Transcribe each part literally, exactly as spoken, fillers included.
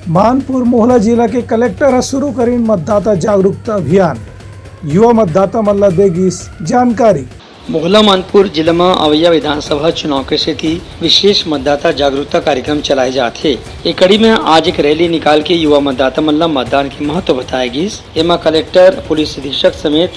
मानपुर मोहला जिला के कलेक्टर ह शुरू करिन मतदाता जागरूकता अभियान, युवा मतदाता मन ला दे गिस जानकारी। मोहला मानपुर जिला म अवइया विधानसभा चुनाव के सेती विशेष मतदाता जागरूकता कार्यक्रम चलाए जात हे। ए कड़ी में आज एक रैली निकाल के युवा मतदाता मन ला मतदान के महत्व बताए गिस। एमा कलेक्टर, पुलिस अधीक्षक समेत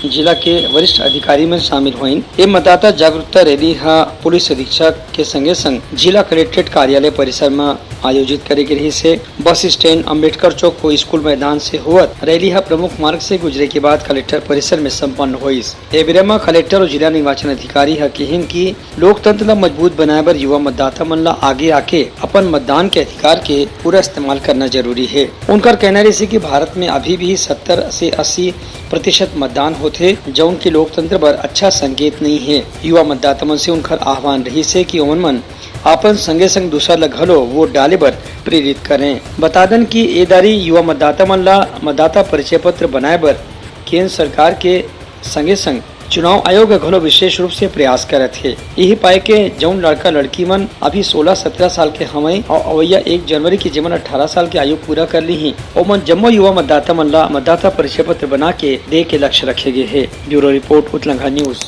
जिला के वरिष्ठ अधिकारी मन शामिल होइन। ए मतदाता जागरूकता रैली ह पुलिस अधीक्षक के संगे संग जिला कलेक्ट्रेट कार्यालय परिसर म आयोजित करे गे रहिस हे। बस स्टैंड, अंबेडकर चौक अउ स्कूल मैदान से होवत रैली ह प्रमुख मार्ग से गुजरे के बाद कलेक्टर परिसर में संपन्न होइस। ए बेरा म कलेक्टर अउ जिला निर्वाचन अधिकारी ह किहिन कि लोकतंत्र ल मजबूत बनाए बर युवा मतदाता मन ल आगे आके अपन मतदान के अधिकार के पूरा इस्तेमाल करना जरूरी हे। उनकर कहना रहिस कि भारत में अभी भी सत्तर से अस्सी प्रतिशत मतदान होथे, जउन की लोकतंत्र बर अच्छा संकेत नहीं हे। युवा मतदाता मन से उनकर आह्वान रहिस हे कि ओमन मन अपन संगे संग दूसर ल घलो वोट डाले बर प्रेरित करें। बता दन कि ए दारी युवा मतदाता मन ला मतदाता परिचय पत्र बनाए बर केंद्र सरकार के संगे संग चुनाव आयोग ह घलो विशेष रूप से प्रयास करत हे। इही पाए के जउन लड़का लड़की मन अभी सोलह सत्रह साल के हवय अउ अवइया एक जनवरी के जेमन अट्ठारह साल के आयु पूरा कर लीही, ओमन जम्मो युवा मतदाता मन ला मतदाता परिचय पत्र बना के दे के लक्ष्य रखे गे हे। Bureau report, Utlangha news.